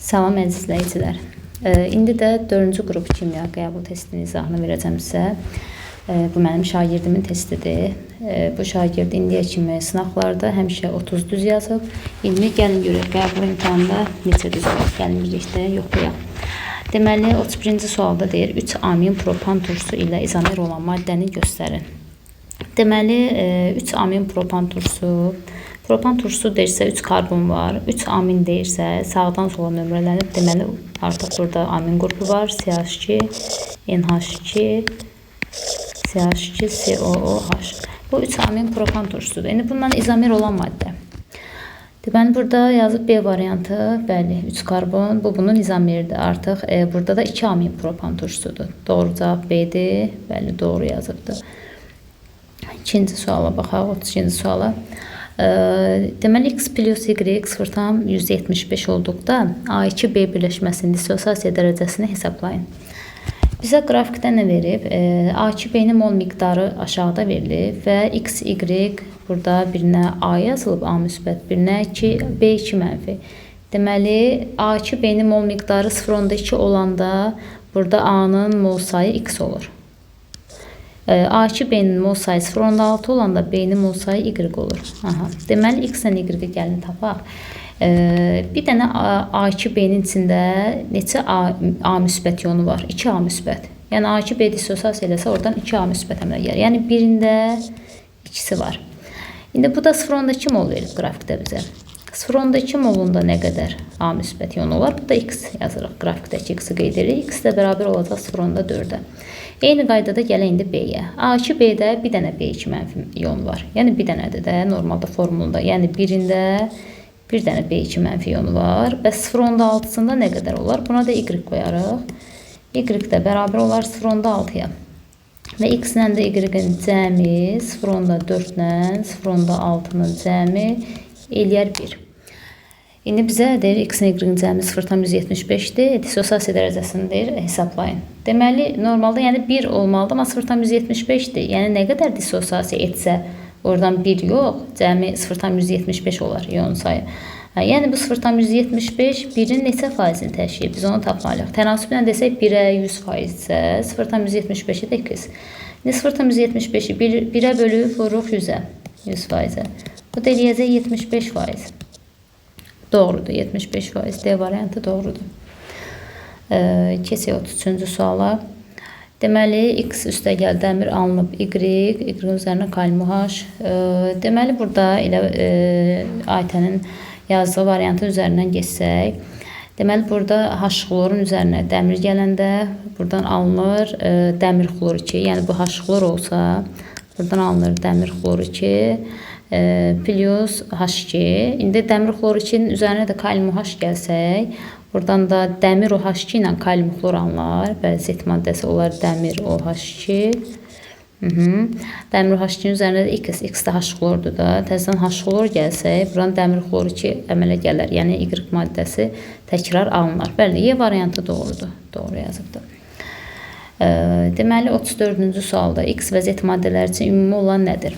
Salam əziz izləyicilər. İndi də 4-cü qrup kimya qəbul testinin izahını verəcəm sizə. Bu mənim şagirdimin testidir. Bu şagird indiyə kimi sınaqlarda həmişə 30 düz yazıb. İndi gəlin görək qəbul imtahanında neçə düz alıb. Gəlin birlikdə yoxlayaq. Deməli 31-ci sualda deyir 3 amin propan turşusu ilə izomer olan maddəni göstərin. Deməli 3 amin propan turşusu. Propan turşusu deyirsə 3 karbon var. 3 amin deyirsə sağdan sola nömrələnib. Deməli artıq burada amin qrupu var. CH2, NH2, CH2, COOH. Bu 3 amin propan turşusudur. İndi bundan izomer olan maddə. Deməli burada yazıb B variantı, bəli, 3 karbon. Bu bunun izomeridir. Artıq burada da 2 amin propan turşusudur. Doğru cavab B-dir. Bəli, doğru yazıbdır. İkinci suala baxaq, 32-ci suala. Deməli X plus Y 0,175 olduqda A2B birləşməsinin dissosiasiya dərəcəsini hesablayın. Bizə qrafikdə nə verib? A2B-nin mol miqdarı aşağıda verilib və X, Y burada birinə A yazılıb, A müsbət, birinə 2, B2 mənfi. Deməli A2B-nin mol miqdarı 0,2 olanda burada A-nın mol sayı X olur. A2B-nin mol sayı 0,6 olanda B-nin mol sayı Y olur. Aha. Deməli X ilə Y-i gəlin tapaq. Bir dənə A2B-nin içində neçə A müsbət ionu var? 2A müsbət. Yəni A2B dissosiasiya eləsə oradan 2A müsbət əmələ gəlir. Yəni birində ikisi var. İndi bu da 0,2 mol verib qrafikdə bizə. 0,2 molunda nə qədər A müsbət ionu olar? Bu da X yazırıq. Qrafikdəki X-i qeyd edirik. X də bərabər olacaq 0,4-ə. Eyni qaydada gələk indi B-yə. A2B-də bir dənə B2 mənfi ion var. Yəni bir dənədir də normalda formulda. Yəni birində bir dənə B2 mənfi ionu var. Bəs 0,6-sında nə qədər olar? Buna da Y qoyarıq. Y də bərabər olar 0,6-ya. Və X ilə də Y-in cəmi 0,4 ilə 0,6-nın cəmi eləyər 1. İndi bizə deyir X-in Y-in cəmi 0,175-dir. Dissosiasiya dərəcəsini deyir hesablayın. Deməli normalda yəni 1 olmalıdır, amma 0,175-dir. Yəni nə qədər dissosiasiya etsə oradan 1 yox, cəmi 0,175 olar ion sayı. Yəni bu 0,175 1-in neçə faizini təşkil edir? Biz onu tapmalıyıq. Tənasüblə desək 1-ə 100 faizdirsə 0,175-i də 2. İndi 0,175-i 1-ə bölüb vururuq 100-ə, 100 faizə. Bu da eləyəcək 75 faiz. Doğrudur, 75 faiz. D variantı doğrudur. Keçək 33-cü suala. Deməli, X üstə gəl dəmir alınıb Y, Y-in üzərinə kalium H. Deməli, burada elə Aytənin yazdığı variantın üzərindən geçsək. Deməli, burada H xlorun üzərinə dəmir gələndə buradan alınır dəmir xlor 2. Yəni, bu H xlor olsa, buradan alınır dəmir xlor 2. Plus H2. İndi dəmir xlor 2-nin üzərinə də kalium H gəlsək, buradan da dəmir OH2 ilə kalium xlor alınlar. Bəli, Z maddəsi olar dəmir OH2. Dəmir OH2-nin üzərində də X, X də H xlordur da. Təzədən H xlor gəlsək, buradan dəmir xlor 2 əmələ gələr. Yəni Y maddəsi təkrar alınlar. Bəli, Y variantı doğrudur. Doğru yazıbdır. Deməli, 34-cü sualda X və Z maddələri üçün ümumi olan nədir?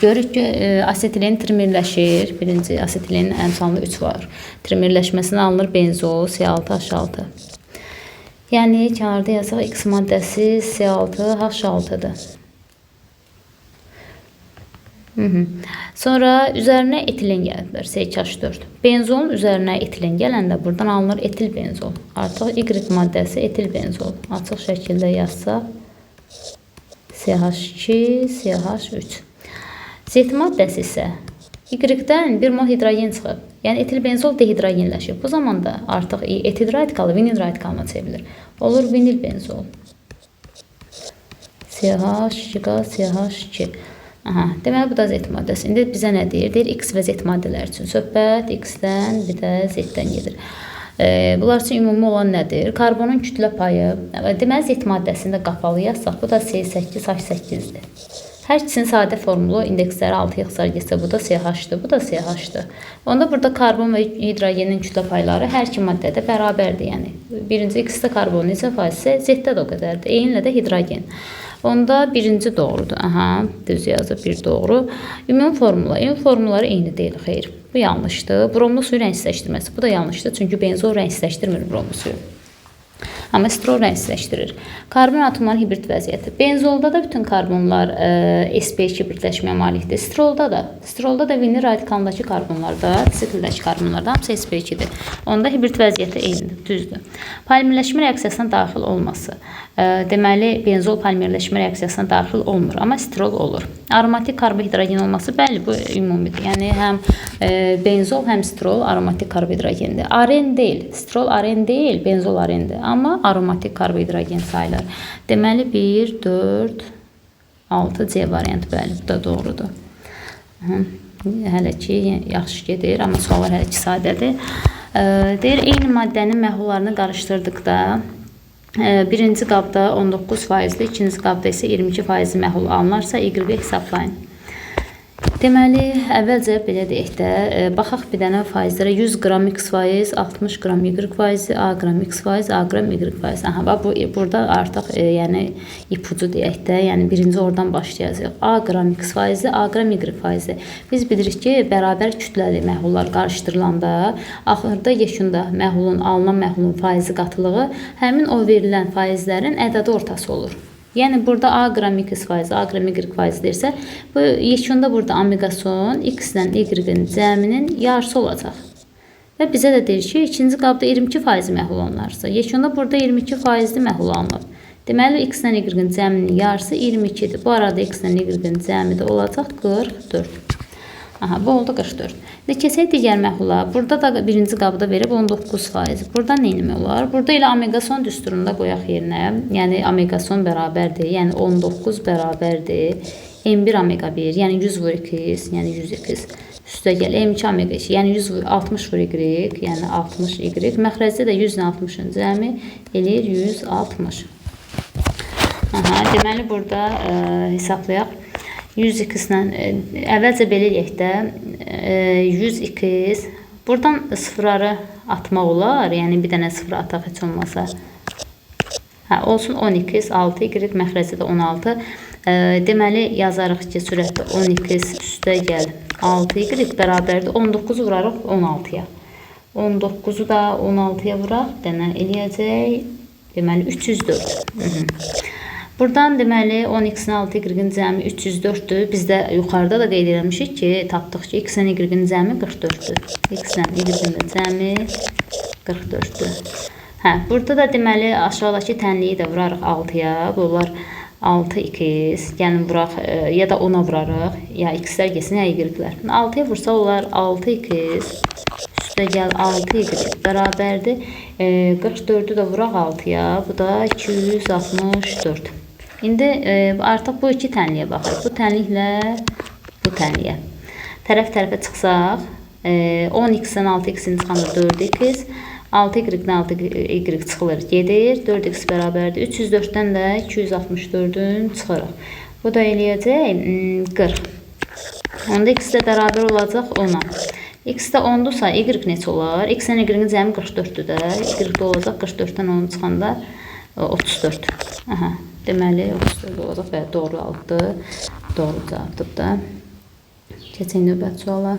Görürük ki, asetilen trimerləşir. Birinci asetilenin əmsalında 3 var. Trimerləşməsinə alınır benzol C6H6. Yəni kənarda yazaq X maddəsi C6H6-dır. Sonra üzərinə etilen gəliblər, C2H4. Benzolun üzərinə etilen gələndə buradan alınır etil benzol. Artıq Y maddəsi etil benzol. Açıq şəkildə yazsaq CH2, CH3. Z maddəsi isə Y-dən 1 mol hidrogen çıxıb. Yəni etilbenzol dehidrogenləşib. Bu zaman da artıq etil radikalı vinil radikalına çevrilir. Olur vinil benzol. CH, 2K, CH2. Aha, deməli bu da Z maddəsi. İndi bizə nə deyir? Deyir X və Z maddələri üçün söhbət X-dən bir də Z-dən gedir. Bunlar üçün ümumi olan nədir? Karbonun kütlə payı. Deməli Z maddəsini də qapalı yazsaq, bu da C8H8-dir. Hər ikisinin sadə formulu indeksləri 6-ya ixtisar getsə, bu da CH-dır, bu da CH-dır. Onda burada karbon və hidrogenin kütlə payları hər iki maddədə bərabərdir. Yəni birinci X-də karbon neçə faizsə, Z-də də o qədərdir. Eynilə də hidrogen. Onda birinci doğrudur. Aha, düz yazıb bir doğru. Ümumi formula. Ümumi formulları eyni deyil, xeyr. Bu yanlışdır. Bromlu suyu rəngsizləşdirməsi. Bu da yanlışdır. Çünki benzol rəngsizləşdirmir bromlu suyu. Amma stirol rəngsizləşdirir. Karbon atomların hibrid vəziyyəti. Benzolda da bütün karbonlar sp2 hibridləşməyə malikdir. Stirolda da. Stirolda da vinil radikalındakı karbonlarda, sikldəki karbonlarda hamısı sp2-dir. Onda hibrid vəziyyəti eynidir, düzdür. Polimerləşmə reaksiyasına daxil olması. Deməli, benzol polimerləşmə reaksiyasına daxil olmur, amma stirol olur. Aromatik karbohidrogen olması, bəli, bu ümumidir. Yəni, həm benzol, həm stirol aromatik karbohidrogendir. Aren deyil, stirol aren deyil, benzol arendir. Amma aromatik karbohidrogen sayılır. Deməli, 1, 4, 6 C variantı, bəli, bu da doğrudur. Hələ ki, yaxşı gedir, amma suallar hələ ki sadədir. Deyir, eyni maddənin məhlullarını qarışdırdıqda birinci qabda 19 faizli, ikinci qabda isə 22 faizli məhlul alınarsa, Y-i hesablayın. Deməli, əvvəlcə belə deyək də, baxaq bir dənə faizlərə. 100 qram X faiz, 60 qram Y faizi, A qram X faiz, A qram Y faiz. Aha, bax, burada artıq yəni ipucu deyək də, yəni birinci oradan başlayacaq. A qram X faizi, A qram Y faizi. Biz bilirik ki, bərabər kütləli məhlullar qarışdırılanda, axırda yekunda məhlulun, alınan məhlulun faizi qatılığı həmin o verilən faizlərin ədədi ortası olur. Yəni, burada A qram X faizi, A qram Y faizi deyirsə, bu yekunda burada omega son X ilə Y-in cəminin yarısı olacaq. Və bizə də deyir ki, ikinci qabda 22 faizi məhlul alınarsa, yekunda burada 22 faizli məhlul alınıb. Deməli, X ilə Y-in cəminin yarısı 22-dir. Bu arada X ilə Y-in cəmi də olacaq 44. Aha, bu oldu 44. İndi keçək digər məhlula. Burada da birinci qabda verib 19%. Burada nə etmək olar? Burada elə omega son düsturunda qoyaq yerinə. Yəni omega son bərabərdir. Yəni 19 bərabərdir. M1 omega 1, yəni 100 vur x, yəni 100 x. Üstə gəl M2 omega 2, yəni 100 vur 60 vur y, yəni 60 y. Məxrəcdə də 100 ilə 60-ın cəmi eləyir 160. Aha, deməli burada hesablayaq. 100 x-lə, əvvəlcə belə eləyək də, 100 x, buradan sıfırları atmaq olar, yəni bir dənə sıfır ataq heç olmasa. Hə, olsun 10 x, 6 y, məxrəcdə də 16. Deməli, yazarıq ki, sürətdə 10 x üstə gəl 6 y bərabərdir. 19-u vurarıq 16-ya. 19-u da 16-ya vuraq, bir dənə eləyəcək. Deməli, 304. Buradan deməli 10x-in 6y-in cəmi 304-dür. Biz də yuxarıda da qeyd eləmişik ki, tapdıq ki, x-in y-in cəmi 44-dür. X-in y-in də cəmi 44-dür. Hə, burada da deməli aşağıdakı tənliyi də vurarıq 6-ya. Bunlar 6x, yəni vuraq, ya da 10-a vurarıq. Ya x-lər getsin, ya y-lər. 6-ya vursa olar 6x üstə gəl 6y bərabərdir. 44-ü də vuraq 6-ya. Bu da 264. İndi artıq bu iki tənliyə baxırıq. Bu tənliklə bu tənliyə. Tərəf tərəfə çıxsaq, 10x-dən 6x-in çıxanda 4x, 6y-dən 6y çıxılır, gedir. 4x bərabərdir. 304-dən də 264-ün çıxırıq. Bu da eləyəcək 40. Onda x də bərabər olacaq 10-a. X də 10-dursa, y neçə olar? X-lə y-in cəmi 44-dür də. Y də olacaq 44-dən 10 çıxanda 34. Aha, deməli 34 olacaq və doğru alıbdır. Doğru cavabdır da. Keçək növbəti suala.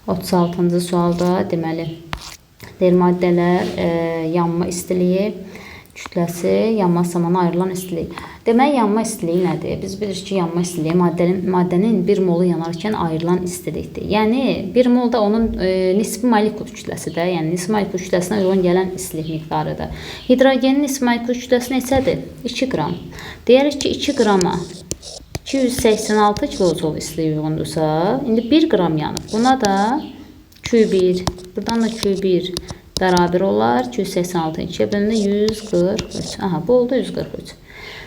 36-cı sualda deməli deyir maddələr, yanma istiliyi, kütləsi, yanma zamanı ayrılan istilik. Deməli, yanma istiliyi nədir? Biz bilirik ki, yanma istiliyi maddənin 1 molu yanarkən ayrılan istilikdir. Yəni, 1 mol da onun nisbi molekul kütləsidir. Yəni, nisbi molekul kütləsinə uyğun gələn istilik miqdarıdır. Hidrogenin nisbi molekul kütləsi neçədir? 2 qram. Deyərik ki, 2 qrama 286 kilojoule istilik uyğundursa, indi 1 qram yanıb. Buna da Q1, buradan da Q1 bərabər olar. 286 2-yə bölündə 143. Aha, bu oldu 143.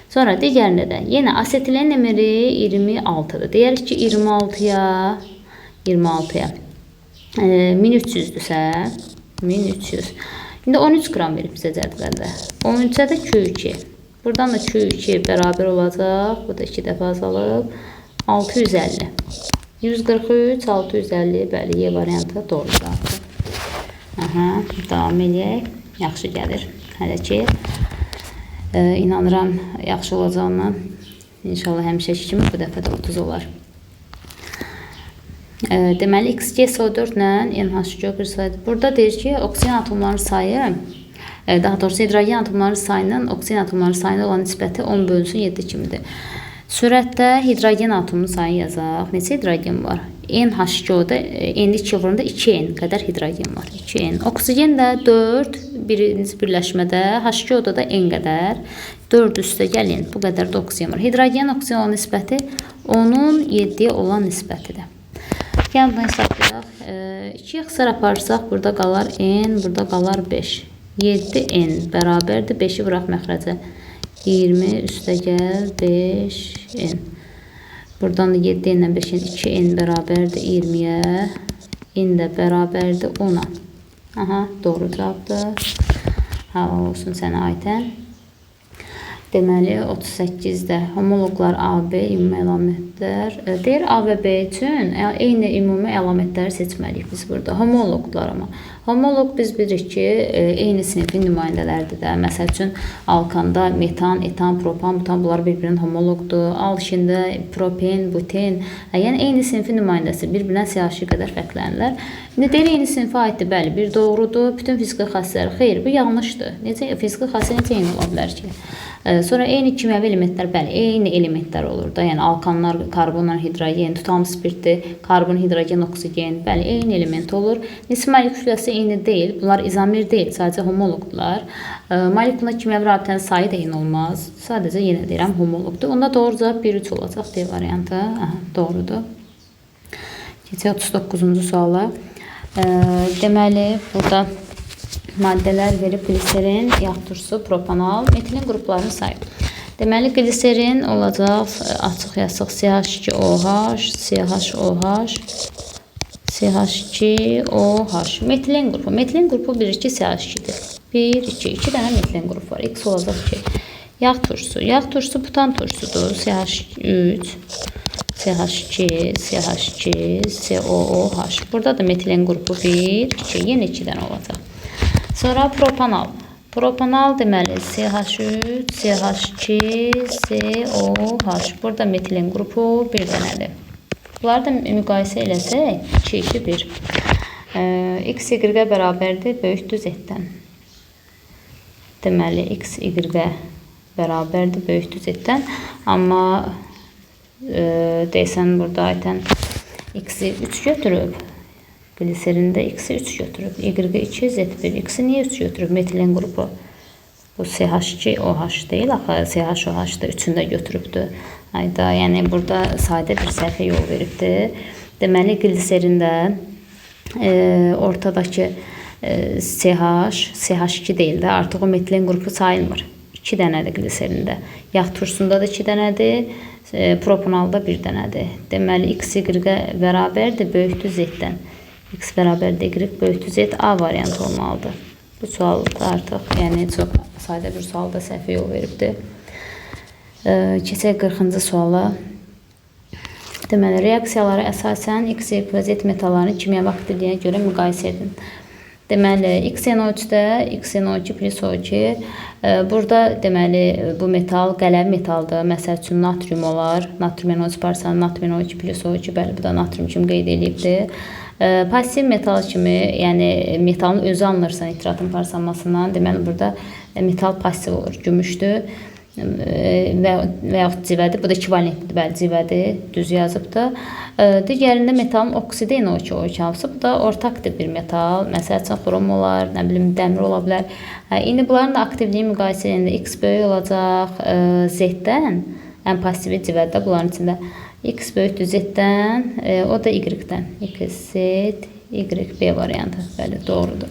Sonra digərində də yenə asetilen emiri 26-dır. Deyərik ki, 26-ya, 1300-dürsə, 1300. İndi 13 qram verib bizə cədvəldə. 13-ə də Q2. Buradan da Q2 bərabər olacaq. Bu da 2 dəfə azalıb. 650. 143, 650. Bəli, Y variantı doğru cavabdır. Aha, davam eləyək. Yaxşı gəlir. Hələ ki, inanıram yaxşı olacağına. İnşallah həmişəki kimi bu dəfə də 30 olar. Deməli, XgSO4 ilə NH2 qırsayd. Burada deyir ki, oksigen atomlarının sayı, daha doğrusu hidrogen atomlarının sayının oksigen atomlarının sayına olan nisbəti 10/7 kimidir. Sürətdə hidrogen atomunun sayını yazaq. Neçə hidrogen var? NH2-da, N2 vuranda 2N qədər hidrogen var. 2N. Oksigen də 4, birinci birləşmədə, H2-da da N qədər. 4 üstə gəlin, bu qədər də oksigen var. Hidrogen oksigen olan nisbəti onun 7-yə olan nisbətidir. Gəlin bunu hesablayaq. 2 ixtisar aparsaq, burada qalar N, burada qalar 5. 7N bərabərdir. 5-i vuraq məxrəcə. 20 üstə gəl 5N. Buradan da 7N ilə 5-in 2N bərabərdir 20-yə. N də bərabərdir 10-a. Aha, doğru cavabdır. Halal olsun sənə Aytən. Deməli, 38-də homoloqlar A, B ümumi əlamətlər. Deyir A və B üçün eyni ümumi əlamətləri seçməliyik biz burada. Homoloqlar amma. Homoloq biz bilirik ki, eyni sinifin nümayəndələridir də. Məsəl üçün, alkanda metan, etan, propan, butan bunlar bir-birinin homoloqdur. Alkində propen, buten, yəni eyni sinifin nümayəndəsi bir-birindən siyasi qədər fərqlənirlər. İndi deyir eyni sinifə aiddir. Bəli, bir doğrudur. Bütün fiziki xassələr. Xeyr, bu yanlışdır. Necə fiziki xassələr necə eyni ola bilər ki? Sonra eyni kimyəvi elementlər, bəli, eyni elementlər olur da. Yəni alkanlar, karbonla hidrogen, tutam spirtdir, karbon, hidrogen, oksigen, bəli, eyni element olur. Nisbi molekül kütləsi eyni deyil. Bunlar izomer deyil, sadəcə homoloqdurlar. Molekulun kimyəvi rabitənin sayı da eyni olmaz. Sadəcə yenə deyirəm homoloqdur. Onda doğru cavab 1-3 olacaq D variantı. Aha, doğrudur. Keçək 39-cu suala. Deməli, burada maddələr verib gliserin, yağ turşusu, propanal, metilin qruplarını sayıb. Deməli, gliserin olacaq açıq yasıq CH2OH, CHOH, CH2OH. Metilen qrupu. Metilen qrupu 1, 2, CH2-dir. 1, 2. 2 dənə metilen qrupu var. X olacaq 2. Yağ turşusu. Yağ turşusu butan turşusudur. CH3, CH2, CH2, COOH. Burada da metilen qrupu 1, 2. Yenə 2 dənə olacaq. Sonra propanal. Propanal deməli CH3, CH2, COH. Burada metilen qrupu 1 dənədir. Bunları da müqayisə eləsək 2, 2, 1. X, Y bərabərdir böyükdür Z-dən. Deməli, X, Y bərabərdir böyükdür Z-dən. Amma deyəsən burada aytən X-i 3 götürüb. Gliserində X-i 3 götürüb. Y-i 2, Z1. X-i niyə 3 götürüb? Metilen qrupu. Bu CH2OH deyil, axı CHOH da 3-ünü də götürübdür. Ayda, yəni burada sadə bir səhvə yol veribdir. Deməli, gliserində ortadakı CH, CH2 deyil də, artıq o metilen qrupu sayılmır. 2 dənədir gliserində. Yağ turşusunda da 2 dənədir, propanalda 1 dənədir. Deməli, X, Y bərabərdir böyükdür Z-dən. X bərabərdir Y böyükdür Z, A variantı olmalıdır. Bu sual da artıq, yəni çox sadə bir sual da səhvə yol veribdir. Keçək 40-cı suala. Deməli, reaksiyalara əsasən X, Y və Z metallarını kimyəvi aktivliyinə görə müqayisə edin. Deməli, XNO3-də XNO2 plus O2. Burada deməli, bu metal qələvi metaldır. Məsəl üçün, natrium olar. Natrium NO3 parçanı, natrium NO2 plus O2. Bəli, bu da natrium kimi qeyd edibdir. Pasiv metal kimi, yəni metalın özü alınırsa nitratın parçalanmasından, deməli, burada metal pasiv olur, gümüşdür və yaxud civədir. Bu da ekvivalentdir, bəli, civədir, düz yazıbdır. Digərində metalın oksidi NO2 O2 alsa, bu da orta aktiv bir metal. Məsəl üçün, xrom olar, nə bilim, dəmir ola bilər. İndi bunların da aktivliyi müqayisə edəndə X böyük olacaq Z-dən, ən pasivi civədir bunların içində. X böyükdür Z-dən, o da Y-dən. X, Z, Y, B variantı. Bəli, doğrudur.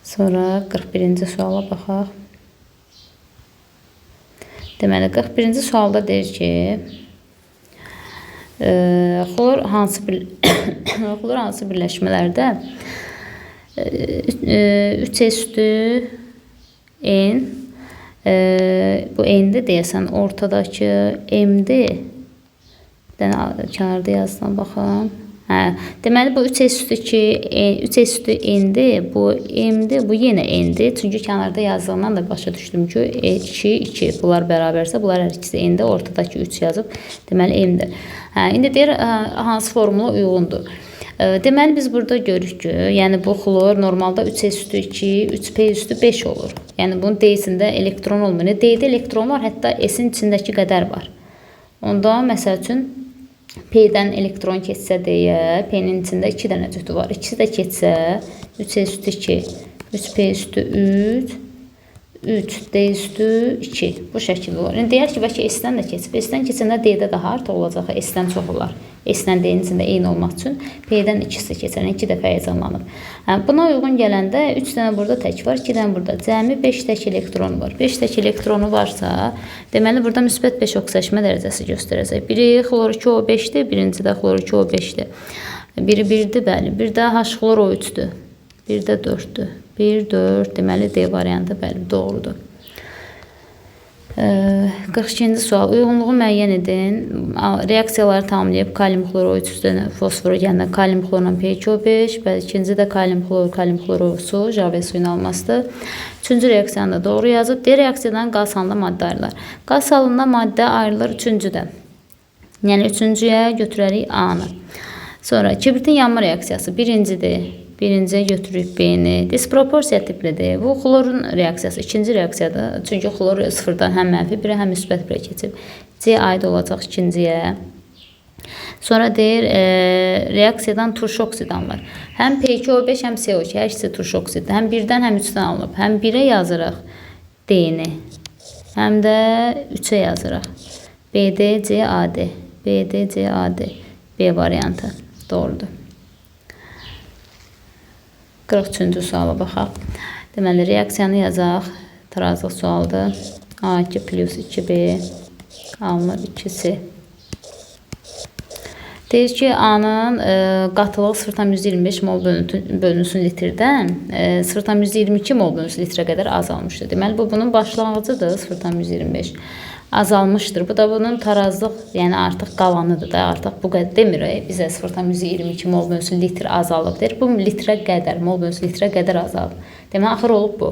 Sonra 41-ci suala baxaq. Deməli, 41-ci sualda deyir ki, xlor hansı birləşmələrdə 3S N, bu N-dir deyəsən, ortadakı M-dir. Bir dənə kənarda yazsam, baxın. Hə, deməli bu 3S üstü 2, 3S üstü N-dir, bu M-dir, bu yenə N-dir. Çünki kənarda yazdığından da başa düşdüm ki, 2, 2 bunlar bərabərsə, bunlar hər ikisi N-dir, ortadakı 3 yazıb, deməli M-dir. Hə, indi deyir, hansı formula uyğundur? Deməli, biz burada görürük ki, yəni bu xlor normalda 3S üstü 2, 3P üstü 5 olur. Yəni bunun D-sində elektron olmur. D-də elektron var, hətta S-in içindəki qədər var. Onda, məsəl üçün, P-dən elektron keçsə deyə, P-nin içində 2 dənə cütü var. İkisi də keçsə, 3S üstü 2, 3P üstü 3, 3D üstü 2. Bu şəkildə olur. Yəni, deyər ki, bəlkə S-dən də keçib. S-dən keçəndə D-də daha artıq olacaq. S-dən çox olar. S-dən D-nin içində eyni olmaq üçün P-dən ikisi keçər. Yəni, 2 dəfə həyəcanlanıb. Hə, buna uyğun gələndə 3 dənə burada tək var, 2 dənə burada. Cəmi 5 tək elektronu var. 5 tək elektronu varsa, deməli, burada müsbət 5 oksidaşma dərəcəsi göstərəcək. Biri xlor 2O5-dir, birinci də xlor 2O5-dir. Biri 1-dir, bəli. Bir də H xlor O3-dür. Bir də 4-dür. 1, 4, deməli D variantı, bəli, doğrudur. 42-ci sual. Uyğunluğu müəyyən edin. Reaksiyaları tamamlayıb kalium xlor O3 üstünə fosforu gələndə kalium xlorla P2O5, bəli, ikinci də kalium xlor, kalium xlor su, javel suyun almasıdır. Üçüncü reaksiyanı da doğru yazıb. D reaksiyadan qaz halında maddə ayrılır. Qaz halında maddə ayrılır üçüncüdə. Yəni, üçüncüyə götürərik A-nı. Sonra kibritin yanma reaksiyası birincidir. Birinciyə götürürük B-ni. Disproporsiya tiplidir. Bu xlorun reaksiyası ikinci reaksiyadır. Çünki xlor sıfırdan həm mənfi birə, həm müsbət birə keçib. C aid olacaq ikinciyə. Sonra deyir, reaksiyadan turşu oksid alınır. Həm P2O5, həm CO2, hər ikisi turşu oksiddir. Həm 1-dən, həm 3-dən alınıb. Həm 1-ə yazırıq D-ni, həm də 3-ə yazırıq. B, D, C, A, D. B, D, C, A, D. B variantı. Doğrudur. 43-cü suala baxaq. Deməli, reaksiyanı yazaq. Tarazlıq sualdır. A2 plus 2B alınır 2C. Deyir ki, A-nın qatılığı 0,25 mol bölünsün litrdən 0,22 mol bölünsün litrə qədər azalmışdır. Deməli, bu bunun başlanğıcıdır, 0,25 azalmışdır. Bu da bunun tarazlıq, yəni artıq qalanıdır da, artıq bu qədər demir, bizə 0,22 mol bölünsün litr azalıb deyir. Bu litrə qədər, mol bölünsün litrə qədər azalıb. Deməli, axır olub bu.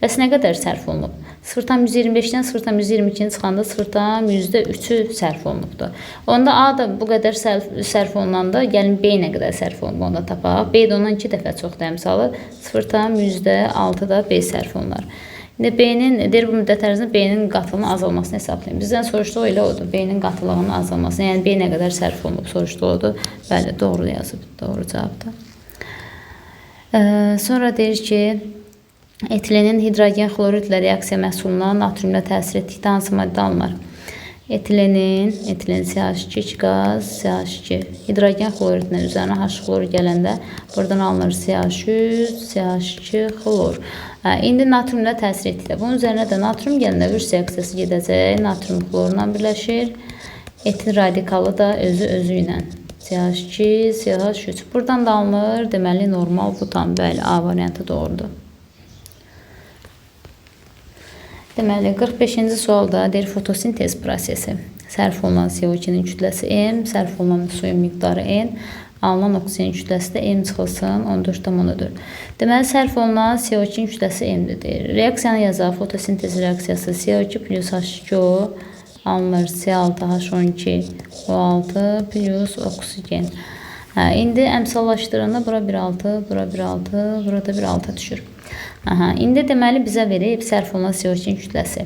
Bəs nə qədər sərf olunub? 0,25-dən 0,22-ni çıxanda 0,3-ü sərf olunubdur. Onda A da bu qədər sərf olunanda, gəlin B nə qədər sərf olunub, onda tapaq. B də ondan 2 dəfə çoxdur əmsalı. 0,6 da B sərf olunar. İndi B-nin, deyir bu müddət ərzində B-nin qatılığının azalmasını hesablayın. Bizdən soruşduğu elə odur. B-nin qatılığının azalmasını, yəni B nə qədər sərf olunub soruşduğu odur. Bəli, doğru yazıb, doğru cavabdır. Sonra deyir ki, etilenin hidrogen xloridlə reaksiya məhsuluna natriumla təsir etdikdə hansı maddə alınır? Etilenin, etilen CH2 qaz, CH2 hidrogen xloridlə üzərinə H xloru gələndə buradan alınır CH3, CH2 xlor. İndi natriumla təsir etdikdə bunun üzərinə də natrium gələndə Würtz reaksiyası gedəcək. Natrium xlorla birləşir. Etil radikalı da özü özü ilə CH2, CH3. Buradan da alınır. Deməli, normal butan. Bəli, A variantı doğrudur. Deməli, 45-ci sualda deyir fotosintez prosesi. Sərf olunan CO2-nin kütləsi M, sərf olunan suyun miqdarı N, alınan oksigen kütləsi də M çıxılsın 14,4. Deməli, sərf olunan CO2-nin kütləsi M-dir deyir. Reaksiyanı yazaq. Fotosintez reaksiyası CO2 plus H2O alınır C6H12 O6 plus oksigen. Hə, indi əmsallaşdıranda bura 1,6, bura 1,6, burada 1,6 düşür. Aha, indi deməli bizə verib sərf olunan CO2-nin kütləsi.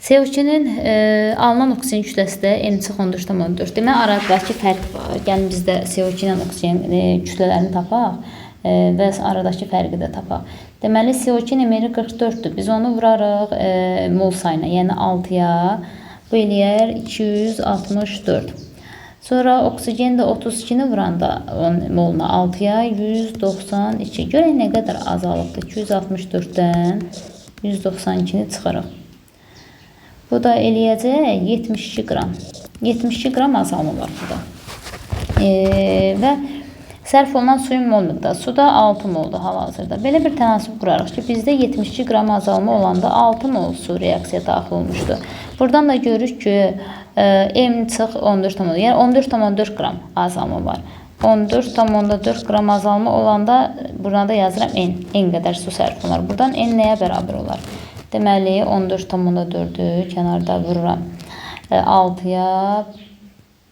CO2-nin alınan oksigen kütləsi də M çıx 14,4. Deməli, aradakı fərq var. Gəlin biz də CO2 ilə oksigen kütlələrini tapaq və aradakı fərqi də tapaq. Deməli, CO2-nin MR 44-dür. Biz onu vurarıq mol sayına, yəni 6-ya. Bu eləyər 264. Sonra oksigen də 32-ni vuranda moluna 6-ya 192. Görək nə qədər azalıbdır. 264-dən 192-ni çıxarıq. Bu da eləyəcək 72 qram. 72 qram azalma var burada. Və sərf olunan suyun mol miqdarı. Su da 6 moldur hal-hazırda. Belə bir tənasüb qurarıq ki, bizdə 72 qram azalma olanda 6 mol su reaksiya daxil olmuşdu. Buradan da görürük ki, M çıx 14,4, yəni 14,4 qram azalma var. 14,4 qram azalma olanda buradan da yazıram N. N qədər su sərf olunar. Buradan N nəyə bərabər olar? Deməli, 14,4-ü kənarda vururam. 6-ya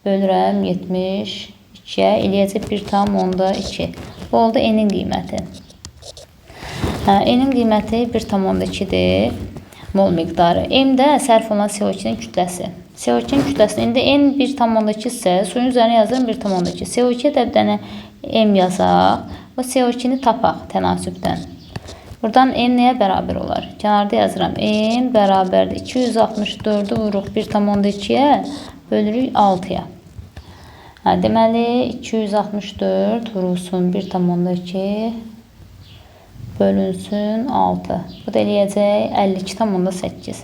bölürəm 72-yə, eləyəcək 1,2. Bu oldu N-in qiyməti. N-in qiyməti 1,2-dir mol miqdarı. M də sərf olunan CO2-nin kütləsi. CO2-nin kütləsini indi N 1,2 isə suyun üzərinə yazıram 1,2. CO2-yə də bir dənə M yazaq. O CO2-ni tapaq tənasübdən. Buradan N nəyə bərabər olar? Kənarda yazıram. N bərabərdir. 264-ü vururuq 1,2-yə, bölürük 6-ya. Deməli, 264 vurulsun 1,2 bölünsün 6. Bu da eləyəcək 52,8.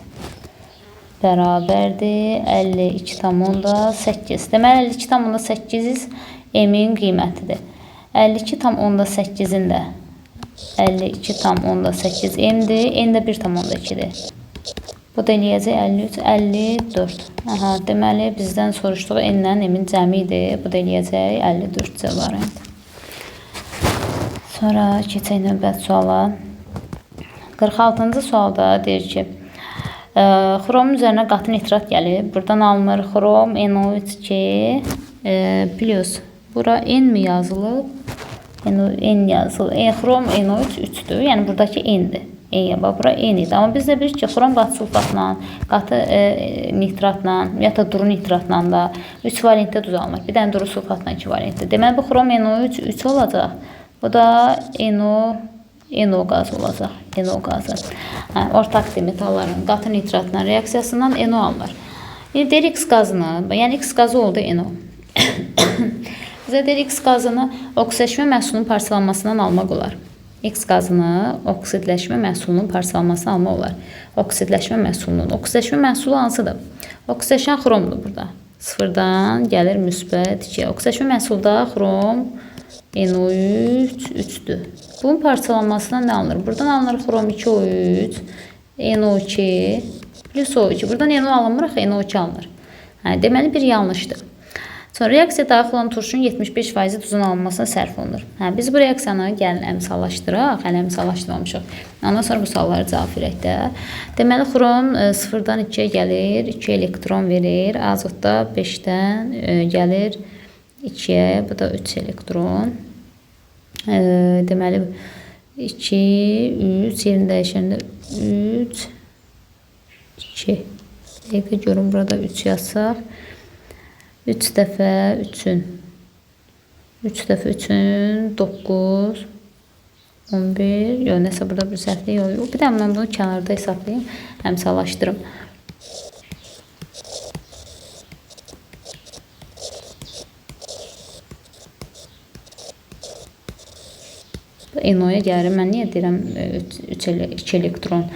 Bərabərdir 52,8. Deməli, 52,8 M-in qiymətidir. 52,8-in də 52,8 M-dir. N də 1,2-dir. Bu da eləyəcək 53, 54. Aha, deməli, bizdən soruşduğu N-lə M-in cəmi idi. Bu da eləyəcək 54 C variantı. Sonra keçək növbəti suala. 46-cı sualda deyir ki, xromun üzərinə qatı nitrat gəlib. Buradan alınır xrom NO3 plus. Bura N mi yazılıb? N yazılır. Xrom NO3 3-dür. Yəni buradakı N-dir. E, bax, bura N idi. Amma biz də bilirik ki, xrom qatı sulfatla, qatı nitratla, ümumiyyətlə duru nitratla da 3 valentdə duz alınır. Bir dənə duru sulfatla 2 valentdə. Deməli, bu xrom NO3 3 olacaq. Bu da NO qazı olacaq. NO qazı. Hə, ortaq metalların qatı nitratla reaksiyasından NO alınır. İndi deyir X qazını, yəni X qazı oldu NO. Bizə deyir X qazını oksidləşmə məhsulunun parçalanmasından almaq olar. X qazını oksidləşmə məhsulunun parçalanmasından almaq olar. Oksidləşmə məhsulunun. Oksidləşmə məhsulu hansıdır? Oksidləşən xromdur burada. Sıfırdan gəlir müsbət 2. Oksidləşmə məhsulda xrom NO3 3-dür. Bunun parçalanmasından nə alınır? Buradan alınır xrom 2O3, NO2 plus O2. Buradan NO alınmır, axı NO2 alınır. Hə, deməli, bir yanlışdır. Sonra reaksiya daxil olan turşunun 75% duzun alınmasına sərf olunur. Hə, biz bu reaksiyanı gəlin əmsallaşdıraq. Hələ əmsallaşdırmamışıq. Ondan sonra bu suallara cavab verək də. Deməli, xrom 0-dan 2-yə gəlir, 2 elektron verir. Azot da 5-dən gəlir 2-yə, bu da 3 elektron. Deməli, 2, 3, yerini dəyişəndə 3, 2. Dəqiqə görün, burada 3 yazsaq. 3 dəfə 3-ün. 3 dəfə 3-ün 9, 11. Yox, nəsə burada bir səhvlik yox. Bir də mən bunu kənarda hesablayayım, əmsallaşdırım. NO-ya gəlir. Mən niyə deyirəm 2 elektron?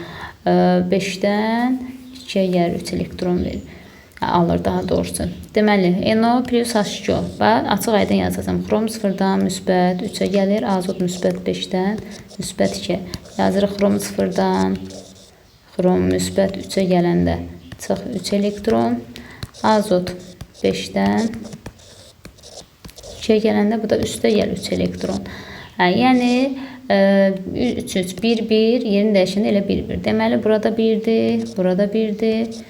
5-dən 2-yə gəlir 3 elektron verir. Alır daha doğrusu. Deməli, NO plus H2O. Bax, açıq aydın yazacağam. Xrom 0-dan müsbət 3-ə gəlir. Azot müsbət 5-dən müsbət 2-yə. Yazırıq xrom 0-dan xrom müsbət 3-ə gələndə çıx 3 elektron. Azot 5-dən 2-yə gələndə bu da üstə gəlir 3 elektron. Hə, yəni 3, 3, 1, 1, yerini dəyişəndə elə 1, 1. Deməli, burada 1-dir, burada 1-dir.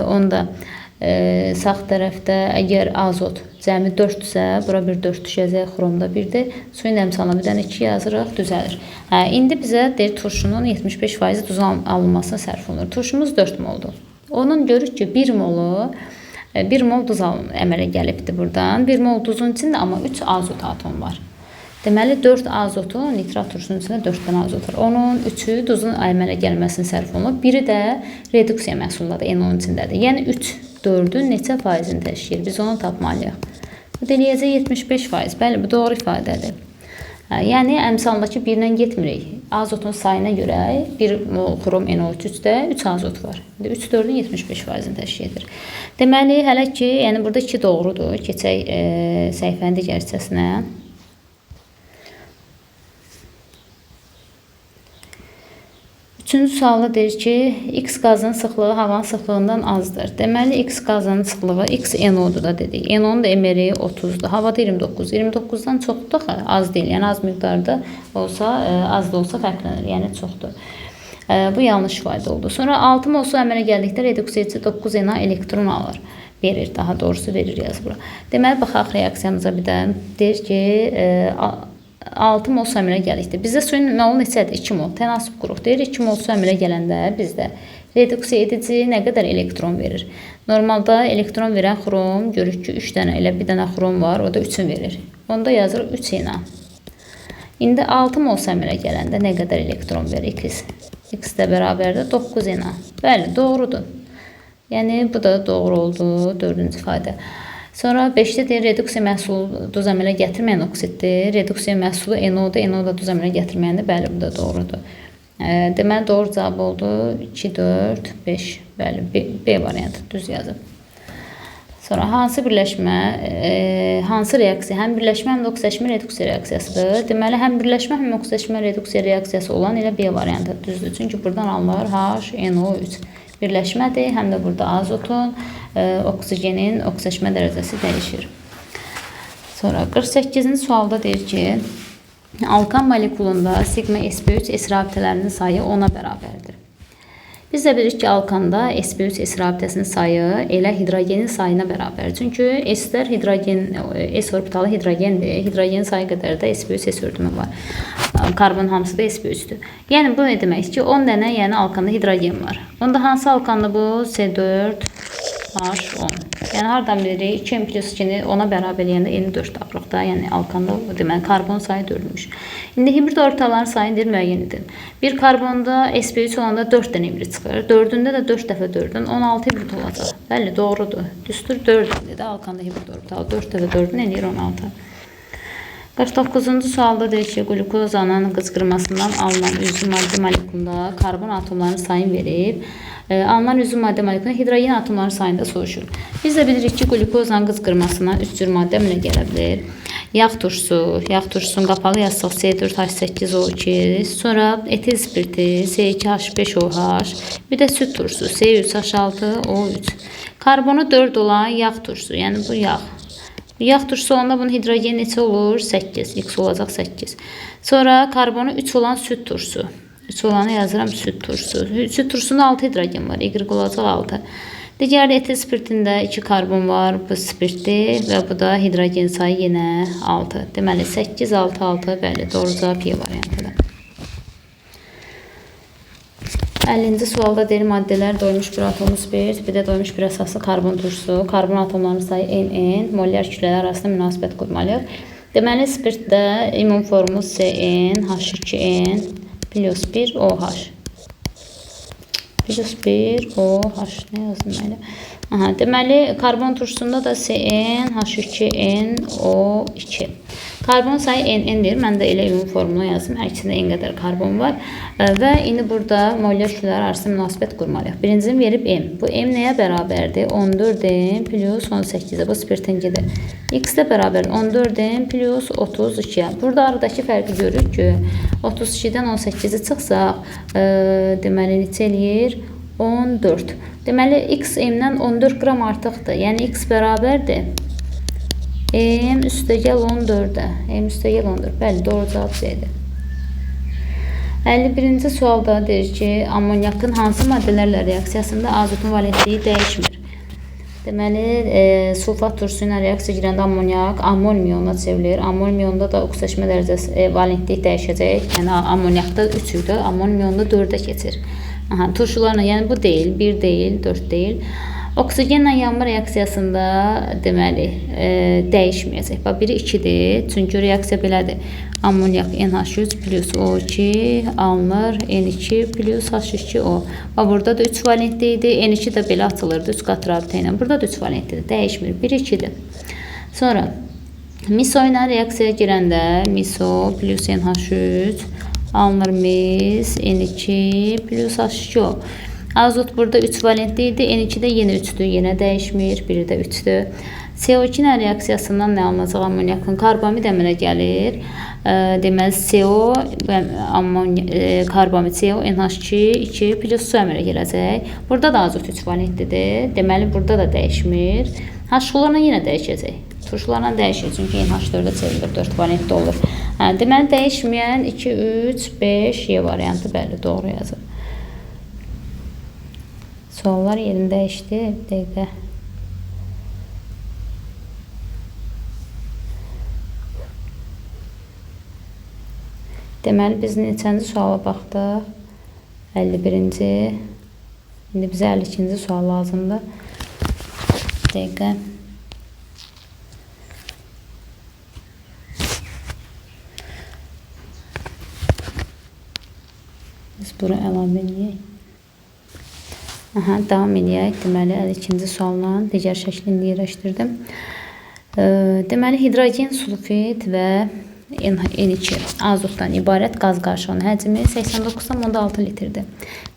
Onda sağ tərəfdə əgər azot cəmi 4-dürsə, bura bir 4 düşəcək, xromda 1-dir. Suyun əmsalına bir dənə 2 yazırıq, düzəlir. Hə, indi bizə deyir turşunun 75% duzun alınmasına sərf olunur. Turşumuz 4 moldur. Onun görürük ki, 1 molu 1 mol duz əmələ gəlibdir buradan. 1 mol duzun içində amma 3 azot atomu var. Deməli, 4 azotu nitrat turşunun içində 4 dənə azot var. Onun 3-ü duzun əmələ gəlməsini sərf olunur. Biri də reduksiya məhsulundadır, NO-nun içindədir. Yəni, 3, 4-ün neçə faizini təşkil edir? Biz onu tapmalıyıq. Bu da eləyəcək 75%. Bəli, bu doğru ifadədir. Yəni, əmsalındakı 1-lə getmirik. Azotun sayına görə 1 mol xrom NO3-də 3 azot var. İndi 3, 4-ün 75%-ni təşkil edir. Deməli, hələ ki, yəni burada 2 doğrudur. Keçək səhifənin digər hissəsinə. Üçüncü sualda deyir ki, X qazının sıxlığı havanın sıxlığından azdır. Deməli, X qazının sıxlığı X NO-dur da dedik. NO-nun da MR-i 30-dur. Havada 29. 29-dan çoxdur axı, az deyil. Yəni, az miqdarda olsa, az da olsa fərqlənir. Yəni, çoxdur. Bu yanlış ifadə oldu. Sonra 6 mol su əmələ gəldikdə reduksiya edici 9 Na elektron alır. Verir, daha doğrusu verir yaz bura. Deməli, baxaq reaksiyamıza bir də. Deyir ki, 6 mol su əmələ gəldikdə. Bizdə suyun molu neçədir? 2 mol. Tənasüb quruq. Deyir, 2 mol su əmələ gələndə bizdə reduksiya edici nə qədər elektron verir? Normalda elektron verən xrom, görürük ki, 3 dənə, elə bir dənə xrom var, o da 3-ün verir. Onda yazırıq 3 Na. İndi 6 mol su əmələ gələndə nə qədər elektron verir? X. X də bərabərdir 9 Na. Bəli, doğrudur. Yəni, bu da doğru oldu. 4-cü ifadə. Sonra 5-də deyir, reduksiya məhsulu duz əmələ gətirməyən oksiddir. Reduksiya məhsulu NO-dur, NO da duz əmələ gətirməyəndir. Bəli, bu da doğrudur. Deməli, doğru cavab oldu 2, 4, 5. Bəli, B variantı düz yazıb. Sonra hansı birləşmə, hansı reaksiya, həm birləşmə, həm də oksidləşmə reduksiya reaksiyasıdır. Deməli, həm birləşmə, həm oksidləşmə reduksiya reaksiyası olan elə B variantı düzdür. Çünki buradan alınır HNO3. Birləşmədir, həm də burada azotun, oksigenin oksidləşmə dərəcəsi dəyişir. Sonra 48-ci sualda deyir ki, alkan molekulunda sigma sp3 S rabitələrinin sayı 10-a bərabərdir. Biz də bilirik ki, alkanda sp3 S rabitəsinin sayı elə hidrogenin sayına bərabərdir. Çünki S-lər hidrogen, S orbitalı hidrogendir. Hidrogenin sayı qədər də sp3 S örtümü var. Karbon hamısı da sp3-dür. Yəni bu nə demək ki, 10 dənə yəni alkanda hidrogen var. Onda hansı alkandır bu? C4H10. Yəni hardan bilirik? 2M plus 2-ni 10-a bərabər eləyəndə N-i 4 tapırıq da. Yəni alkanda deməli karbon sayı 4-müş. İndi hibrid orbitalların sayını deyir müəyyən edin. Bir karbonda sp3 olanda 4 dənə hibrid çıxır. 4-ündə də 4 dəfə 4-ün 16 hibrid olacaq. Bəli, doğrudur. Düstur 4-ündür də alkanda hibrid orbitalı. 4 dəfə 4-ün eləyir 16. 49-cu sualda deyir ki, qlukozanın qıcqırmasından alınan üzvü maddə molekulunda karbon atomlarının sayını verib. Alınan üzvü maddə molekulunda hidrogen atomlarının sayını da soruşur. Biz də bilirik ki, qlukozanın qıcqırmasından 3 cür maddə əmələ gələ bilər. Yağ turşusu, yağ turşusunun qapalı yazsaq C4H8O2, sonra etil spirti C2H5OH, bir də süd turşusu C3H6O3. Karbonu 4 olan yağ turşusu, yəni bu yağ. Yağ turşusu olanda bunun hidrogen neçə olur? 8. X olacaq 8. Sonra karbonu 3 olan süd turşusu. 3 olanı yazıram süd turşusu. Süd turşusunda 6 hidrogen var. Y olacaq 6. Digər etil spirtində 2 karbon var. Bu spirtdir və bu da hidrogen sayı yenə 6. Deməli 8, 6, 6. Bəli, doğru cavab Y variantıdır. 50-ci sualda deyir, maddələr doymuş bir atomlu spirt, bir də doymuş bir əsaslı karbon turşusu. Karbon atomlarının sayı N, molyar kütlələr arasında münasibət qurmalıyıq. Deməli, spirtdə ümumi formu CN, H2N plus 1 OH. Plus 1 OH. Nə yazdım elə? Aha, deməli, karbon turşusunda da CN, H2N, O2. Karbon sayı N, N deyir. Mən də elə ümumi formula yazdım. Hər ikisində N qədər karbon var. Və indi burada molyar kütlələr arasında münasibət qurmalıyıq. Birincini verib M. Bu M nəyə bərabərdir? 14M plus 18-ə. Bu spirtinkidir. X də bərabər 14M plus 32-yə. Burada aradakı fərqi görürük ki, 32-dən 18-i çıxsaq, deməli neçə eləyir? 14. Deməli, X M-dən 14 qram artıqdır. Yəni, X bərabərdir M üstəgəl 14-ə. M üstəgəl 14. Bəli, doğru cavab C-dir. 51-ci sualda deyir ki, amonyakın hansı maddələrlə reaksiyasında azotun valentliyi dəyişmir? Deməli, sulfat turşusu ilə reaksiya girəndə amonyak amonium ionuna çevrilir. Amonium ionunda da oksidaşma dərəcəsi, valentlik dəyişəcək. Yəni, amonyakda 3 idi, amonium ionunda 4-ə keçir. Aha, turşularla, yəni bu deyil, 1 deyil, 4 deyil. Oksigenlə yanma reaksiyasında deməli, dəyişməyəcək. Bax, biri 2-dir, çünki reaksiya belədir. Amonyak NH3 plus O2 alınır, N2 plus H2O. Bax, burada da 3 valentli idi, N2 də belə açılırdı, 3 qat rabitə ilə. Burada da 3 valentlidir, dəyişmir, 1 2-dir. Sonra miso ilə reaksiyaya girəndə miso plus NH3 alınır mis, N2 plus H2O. Azot burada 3 valentli idi. N2 də yenə 3-dür. Yenə dəyişmir. Biri də 3-dür. CO2 ilə reaksiyasından nə alınacaq amonyakın? Karbamid əmələ gəlir. Deməli, CO, karbamid CO, NH2, 2 plus su əmələ gələcək. Burada da azot 3 valentlidir. Deməli, burada da dəyişmir. H-xlorla yenə dəyişəcək. Turşularla dəyişir, çünki NH4-ə çevrilir, 4 valentli olur. Deməli, dəyişməyən 2, 3, 5, Y variantı, bəli, doğru yazır. Suallar yerini dəyişdi. Bir dəqiqə. Deməli, biz neçənci suala baxdıq? 51-ci. İndi bizə 52-ci sual lazımdır. Bir dəqiqə. Biz bura əlavə eləyək. Aha, davam eləyək. Deməli, 52-ci sualla digər şəkli indi yerləşdirdim. Deməli, hidrogen sulfid və N2 azotdan ibarət qaz qarışığının həcmi 89,6 litrdir.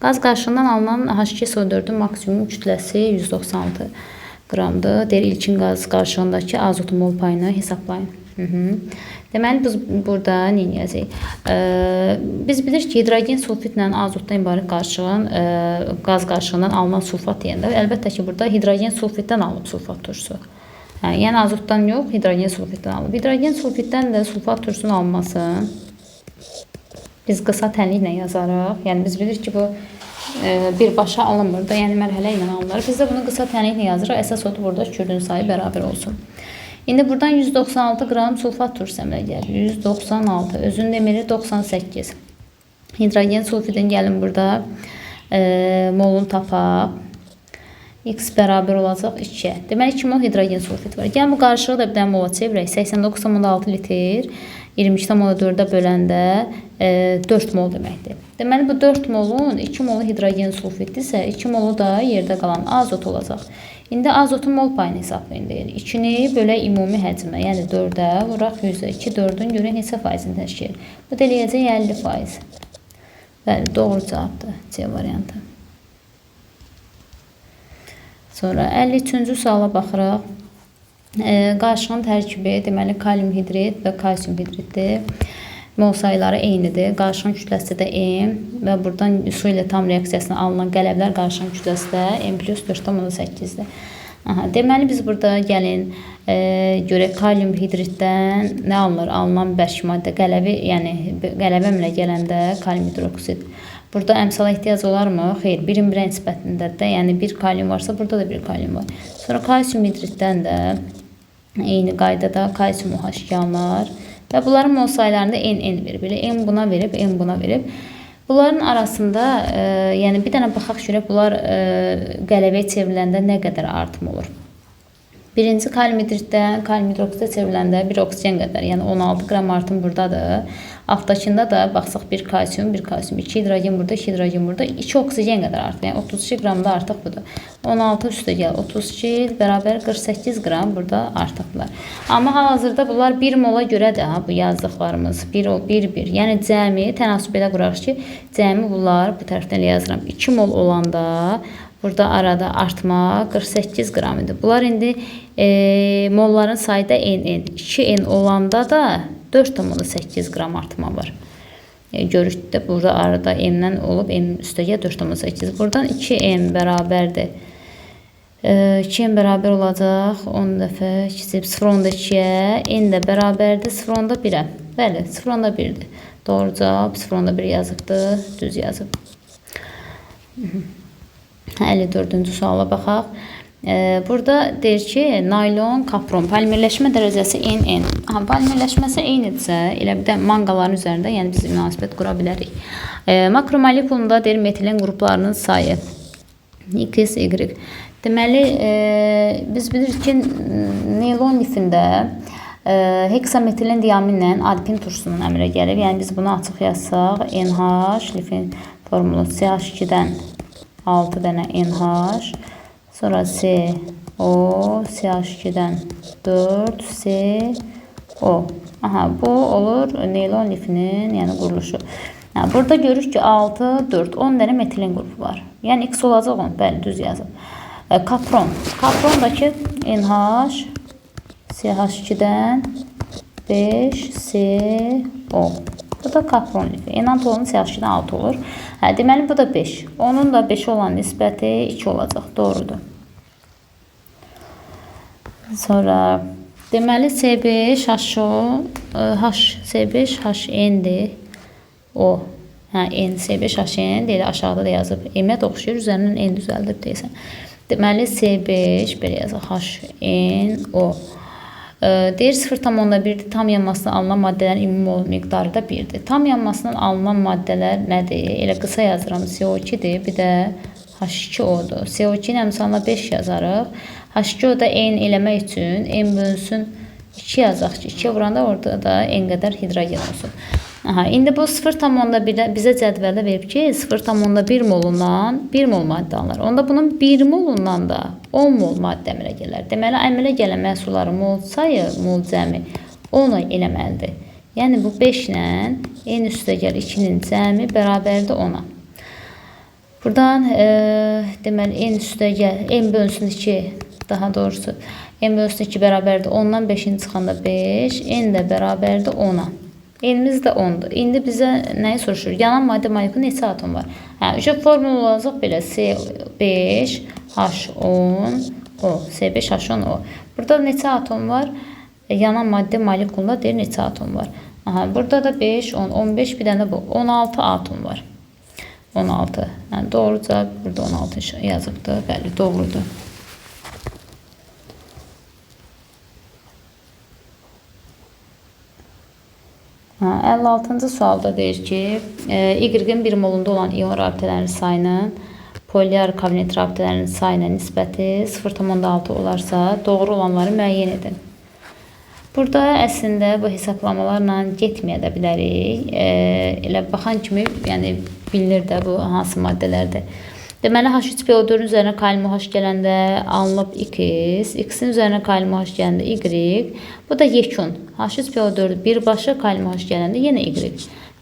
Qaz qarışığından alınan H2SO4-ün maksimum kütləsi 196 qramdır. Deyir, ilkin qaz qarışığındakı azotun mol payını hesablayın. Deməli, biz burada nə edəcəyik? Biz bilirik ki, hidrogen sulfidlə azotdan ibarət qarışığın qaz qarışığından alınan sulfat deyəndə, əlbəttə ki, burada hidrogen sulfiddən alınıb sulfat turşusu. Yəni, azotdan yox, hidrogen sulfiddən alınıb. Hidrogen sulfiddən də sulfat turşusunun alınması biz qısa tənliklə yazarıq. Yəni, biz bilirik ki, bu birbaşa alınmır da, yəni mərhələ ilə alınır. Biz də bunu qısa tənliklə yazırıq. Əsas odur, burada kürdün sayı bərabər olsun. İndi buradan 196 qram sulfat turşusu əmələ gəlir. 196, özünün demiri 98. Hidrogen sulfidin gəlin burada molunu tapaq. X bərabər olacaq 2-yə. Deməli, 2 mol hidrogen sulfid var. Gəlin, bu qarışığı da bir dənə mola çevirək. 89,6 litr 22,4-ə böləndə 4 mol deməkdir. Deməli, bu 4 molun 2 molu hidrogen sulfiddirsə, 2 molu da yerdə qalan azot olacaq. İndi azotun mol payını hesablayın deyir. 2-ni bölək ümumi həcmə, yəni 4-ə vuraq 100-ə. 2, 4-ün görək neçə faizini təşkil edir. Bu da eləyəcək 50%. Bəli, doğru cavabdır C variantı. Sonra 53-cü suala baxırıq. Qarışığın tərkibi, deməli, kalium hidrid və kalsium hidriddir. Mol sayıları eynidir. Qarışığın kütləsi də M və buradan su ilə tam reaksiyasına alınan qələvlər qarışığın kütləsi də M plus 4,8-dir. Deməli, biz burada gəlin görək kalium hidriddən nə alınır? Alınan bərk maddə qələvi, yəni qələvə əmrə gələndə kalium hidroksid. Burada əmsala ehtiyac olarmı? Xeyr, birin birə nisbətində də, yəni bir kalium varsa, burada da bir kalium var. Sonra kalsium hidriddən də eyni qaydada kalsium OH alınır. Və bunların mol saylarında N, N verib. Elə M buna verib, M buna verib. Bunların arasında, yəni bir dənə baxaq görək, bunlar qələvəyə çevriləndə nə qədər artım olur? Birinci kalium hidriddən kalium hidroksidə çevriləndə bir oksigen qədər, yəni 16 qram artım buradadır. Altdakında da baxsaq bir kalsium, bir kalsium, 2 hidrogen burada, 2 hidrogen burada, 2 oksigen qədər artıq. Yəni 32 qram da artıq budur. 16 üstə gəl 32 bərabər 48 qram burada artıqlar. Amma hal-hazırda bunlar 1 mola görədir ha, bu yazdıqlarımız. 1, 1, 1. Yəni cəmi tənasüb elə qurarıq ki, cəmi bunlar bu tərəfdən elə yazıram. 2 mol olanda burada arada artma 48 qram idi. Bunlar indi molların sayı da N, N. 2N olanda da 4,8 qram artma var. Görürük də burada arada M-dən olub, M üstəgə 4,8. Buradan 2M bərabərdir. 2M bərabər olacaq 10 dəfə 0,2-yə. N də bərabərdir 0,1-ə. Bəli, 0,1-dir. Doğru cavab 0,1 yazıbdır. Düz yazıb. 54-cü suala baxaq. Burada deyir ki, naylon, kapron, polimerləşmə dərəcəsi NN. Aha, polimerləşməsi eynidirsə, elə bir də manqaların üzərində, yəni biz münasibət qura bilərik. Makromolekulunda deyir, metilen qruplarının sayı X, Y. Deməli, biz bilirik ki, neylon lifində heksametilen diaminlə adipin turşusunun əmrə gəlir. Yəni, biz bunu açıq yazsaq, NH lifin formulu CH2-dən 6 dənə NH, sonra C, O, CH2-dən 4, C, O. Aha, bu olur neylon lifinin, yəni quruluşu. Burada görürük ki, 6, 4, 10 dənə metilen qrupu var. Yəni X olacaq 10. Bəli, düz yazıb. Kapron. Kaprondakı NH CH2-dən 5 CO. Bu da kapron lifi. Enant olanı CH2-dən 6 olur. Hə, deməli, bu da 5. Onun da 5 olan nisbəti 2 olacaq. Doğrudur. Sonra deməli C5 H H C5 HN-dir. O. Hə, N C5 HN deyir, aşağıda da yazıb. M-ə də oxşayır, üzərindən N düzəldib deyəsən. Deməli C5 belə yazaq HN O. Deyir 0,1-dir. Tam yanmasından alınan maddələrin ümumi mol miqdarı da 1-dir. Tam yanmasından alınan maddələr nədir? Elə qısa yazıram. CO2-dir, bir də H2O-dur. CO2-nin əmsalına 5 yazarıq. H2O da N eləmək üçün N bölünsün 2 yazaq ki, 2-yə vuranda orada da N qədər hidrogen olsun. Aha, indi bu 0,1-də bizə cədvəldə verib ki, 0,1 molundan 1 mol maddə alınır. Onda bunun 1 molundan da 10 mol maddə əmələ gələr. Deməli, əmələ gələn məhsulların mol sayı, mol cəmi 10 eləməlidir. Yəni, bu 5 ilə N üstə gəl 2-nin cəmi bərabərdir 10-a. Buradan deməli, N üstə gəl, N bölünsün 2, daha doğrusu N bölünsün 2 bərabərdir 10-dan 5-in çıxanda 5, N də bərabərdir 10-a. N'imiz də 10-dur. İndi bizə nəyi soruşur? Yanan maddə molekulu neçə atom var? Hə, üçə formul olacaq belə C5 H10 O. C5 H10 O. Burada neçə atom var? Yanan maddə molekulunda deyir neçə atom var? Aha, burada da 5, 10, 15, bir dənə bu. 16 atom var. 16. Yəni, doğru cavab burada 16 yazıbdır. Bəli, doğrudur. Hə, 56-cı sualda deyir ki, Y-in 1 molunda olan ion rabitələrinin sayının polyar kabinet rabitələrinin sayına nisbəti 0,6 olarsa, doğru olanları müəyyən edin. Burada əslində bu hesablamalarla getməyə də bilərik. Elə baxan kimi, yəni bilinir də bu hansı maddələrdir. Deməli, H3PO4-ün üzərinə kalium OH gələndə alınıb X, X-in üzərinə kalium OH gələndə Y, bu da yekun. H3PO4 birbaşa kalium OH gələndə yenə Y.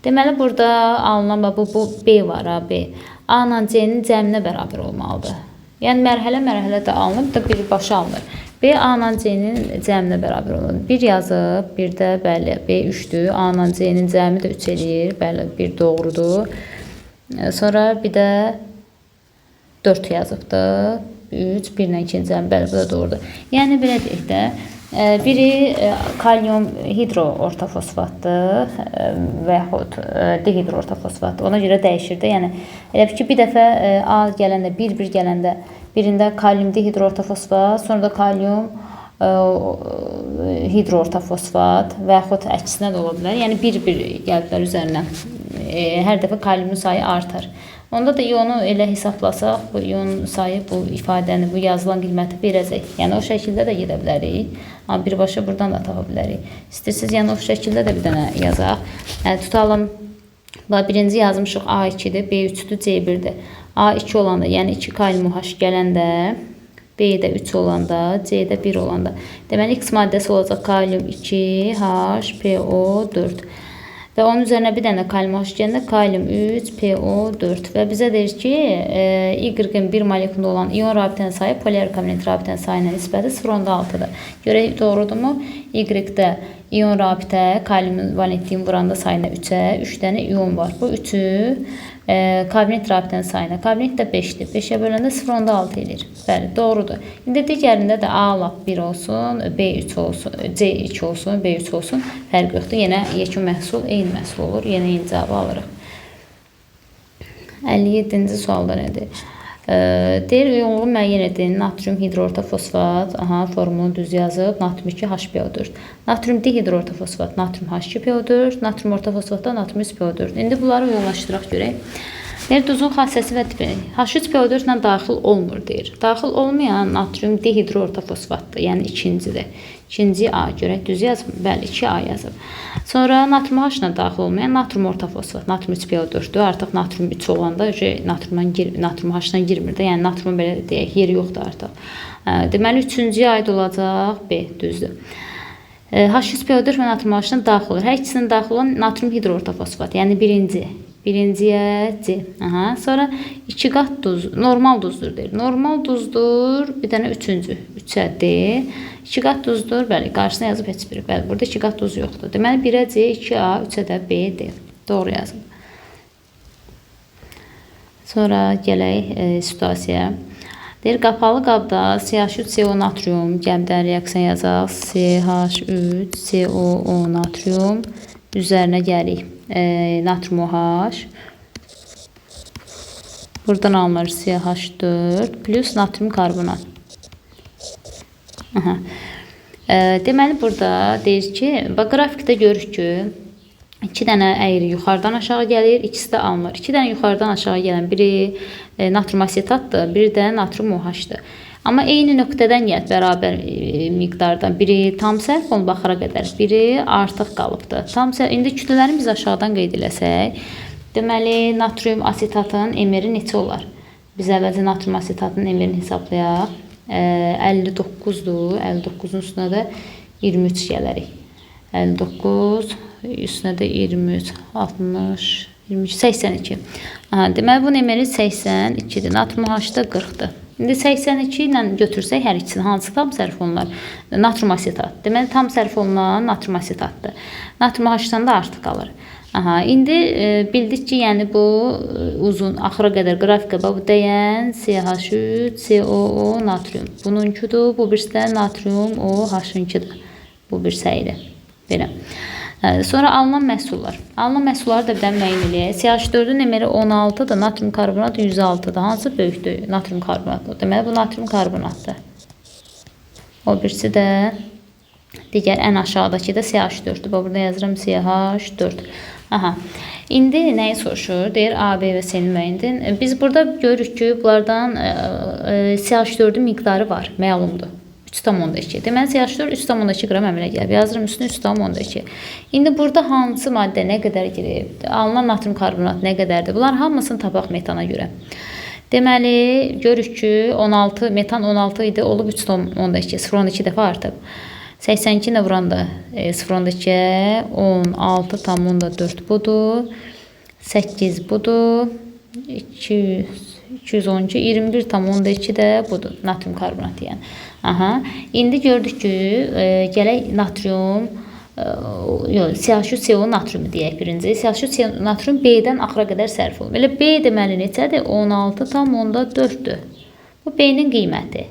Deməli, burada alınan bu B var, ha, B. A ilə C-nin cəminə bərabər olmalıdır. Yəni, mərhələ-mərhələ də alınıb da birbaşa alınır. B, A ilə C-nin cəminə bərabər olmalıdır. 1 yazıb, bir də bəli, B 3-dür. A ilə C-nin cəmi də 3 eləyir. Bəli, 1 doğrudur. Sonra bir də 4 yazıbdır. 3, 1 ilə 2-ci cəmi, bəli, bu da doğrudur. Yəni, belə deyək də, biri kalium hidroortofosfatdır və yaxud dihidroortofosfatdır. Ona görə dəyişir də. Yəni, elə ki, bir dəfə A gələndə, bir-bir gələndə birində kalium dihidroortofosfat, sonra da kalium hidroortofosfat və yaxud əksinə də ola bilər. Yəni, bir-bir gəliblər üzərindən. Hər dəfə kaliumun sayı artar. Onda da ionu elə hesablasaq, bu ion sayı bu ifadəni, bu yazılan qiyməti verəcək. Yəni, o şəkildə də gedə bilərik. Amma birbaşa buradan da tapa bilərik. İstəyirsiniz, yəni o şəkildə də bir dənə yazaq. Yəni, tutalım, birinci yazmışıq A2-dir, B3-dür, C1-dir. A2 olanda, yəni 2 kalium OH gələndə, B-də 3 olanda, C-də 1 olanda. Deməli, X maddəsi olacaq kalium 2, H, PO4. Və onun üzərinə bir dənə kalium OH gələndə kalium 3, PO4. Və bizə deyir ki, Y-in 1 molekulunda olan ion rabitənin sayı polyar kabinet rabitənin sayına nisbəti 0,6-dır. Görək, doğrudurmu? Y-də ion rabitə kaliumun valentliyini vuranda sayına 3-ə, 3 dənə ion var. Bu 3-ü kabinet rabitənin sayına. Kabinet də 5-dir. 5-ə böləndə 0,6 eləyir. Bəli, doğrudur. İndi digərində də A lap 1 olsun, B3 olsun, C2 olsun, B3 olsun. Fərq yoxdur. Yenə yekun məhsul eyni məhsul olur. Yenə eyni cavabı alırıq. 57-ci sualda nədir? Deyir, uyğunluğu müəyyən edin. Natrium hidroortofosfat, aha, formulunu düz yazıb, natrium 2 HPO4. Natrium dihidroortofosfat, natrium H2PO4, natrium ortofosfatda natrium 3PO4. İndi bunları uyğunlaşdıraq görək. Deyir, duzun xassəsi və tipi H3PO4 ilə daxil olmur, deyir. Daxil olmayan natrium dihidroortofosfatdır, yəni ikincidir. İkinci A görək, düz yazıb, bəli, 2A yazıb. Sonra natrium H ilə daxil olmayan natrium ortofosfat, natrium 3PO4-dür. Artıq natrium 3 olanda natrium H ilə girmir də, yəni natriumun belə deyək, yeri yoxdur artıq. Deməli, üçüncüyə aid olacaq B, düzdür. H3PO4 və natrium H ilə daxil olur. Hər ikisinin daxil olan natrium hidroortofosfat, yəni birinci. Birinciyə C. Aha. Sonra 2 qat duz, normal duzdur deyir. Normal duzdur, bir dənə üçüncü. 3-ə D. 2 qat duzdur, bəli, qarşısına yazıb heç biri. Bəli, burada 2 qat duz yoxdur. Deməli, 1-ə C, 2A, 3-ə də B, D. Doğru yazıb. Sonra gələk situasiyaya. Deyir, qapalı qabda CH3CO natrium, gəmidən reaksiya yazaq. CH3COO natrium üzərinə gəlirik. Natrium OH. Buradan alınır CH4 plus natrium karbonat. Aha. Deməli, burada deyir ki, bax, qrafikdə görürük ki, 2 dənə əyri yuxarıdan aşağı gəlir, ikisi də alınır. 2 dənə yuxarıdan aşağı gələn biri natrium asetatdır, biri də natrium OH-dır. Amma eyni nöqtədən gəlib bərabər miqdardan. Biri tam sərf olunub axıra qədər, biri artıq qalıbdır. Tam sərf, indi kütlələrini biz aşağıdan qeyd eləsək, deməli, natrium asetatın MR-i neçə olar? Biz əvvəlcə natrium asetatın MR-ini hesablayaq. 59-dur. 59-un üstünə də 23 gələrik. 59 üstünə də 23, 60, 22, 82. Aha, deməli, bunun MR-i 82-dir. Natrium OH-da 40-dır. İndi 82 ilə götürsək hər ikisini, hansı tam sərf olunar? Natrium asetat. Deməli, tam sərf olunan natrium asetatdır. Natrium OH-dan da artıq qalır. Aha, indi bildik ki, yəni bu uzun axıra qədər qrafikə bax, bu dəyən CH3, COO natrium. Bununkudur, bu birisi də natrium OH-ınkidir. Bu bir səyidi. Belə. Sonra alınan məhsullar. Alınan məhsulları da bir dənə müəyyən eləyək. CH4-ün MR-i 16-dır, natrium karbonat 106-dır. Hansı böyükdür? Natrium karbonatdır. Deməli, bu natrium karbonatdır. O birisi də digər ən aşağıdakı də CH4-dür. Bax, burada yazıram CH4. Aha. İndi nəyi soruşur? Deyir, A, B və C-ni müəyyən edin. Biz burada görürük ki, bunlardan CH4-ün miqdarı var, məlumdur. 3,2. Deməli, CH4 3,2 qram əmələ gəlib. Yazıram üstünə 3,2. İndi burada hansı maddə nə qədər girib? Alınan natrium karbonat nə qədərdir? Bunların hamısını tapaq metana görə. Deməli, görürük ki, 16, metan 16 idi, olub 3,2, 0,2 dəfə artıb. 82 ilə vuranda 0,2-yə 16,4 budur. 8 budur. 212, 21,2 də budur. Natrium karbonat yəni. Aha. İndi gördük ki, gələk natrium, yox, CH3CO natriumu deyək birinci. CH3CO natrium B-dən axıra qədər sərf olunur. Elə B deməli neçədir? 16,4-dür. Bu B-nin qiyməti.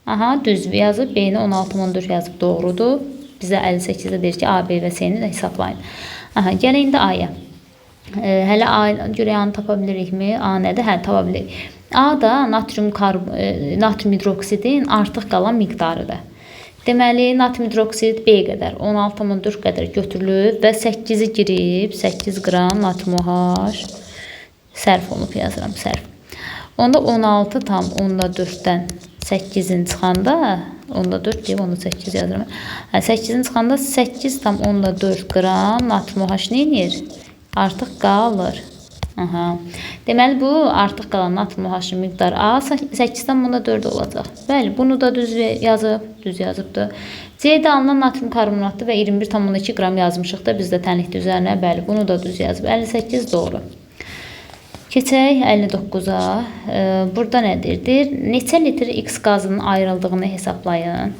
Aha, düz yazıb. B-ni 16,4 yazıb, doğrudur. Bizə 58-də deyir ki, A, B və C-ni də hesablayın. Aha, gələk indi A-ya. Hələ A görək A-nı tapa bilirikmi? A nədir? Hə, tapa bilirik. A da natrium hidroksidin artıq qalan miqdarıdır. Deməli, natrium hidroksid B qədər, 16,4 qədər götürülüb və 8-i girib, 8 qram natrium OH sərf olunub, yazıram, sərf. Onda 16,4-dən 8-in çıxanda, onda 4 deyib, onda 8 yazıram. Hə, 8-in çıxanda 8,4 qram natrium OH nə edir? Artıq qalır. Aha. Deməli, bu artıq qalan natrium OH-ın miqdarı A 8,4 olacaq. Bəli, bunu da düz yazıb, düz yazıbdır. C-də alınan natrium karbonatdır və 21,2 qram yazmışıq da biz də tənlikdə üzərinə. Bəli, bunu da düz yazıb. 58 doğru. Keçək 59-a. Burada nə deyir? Deyir, neçə litr X qazının ayrıldığını hesablayın.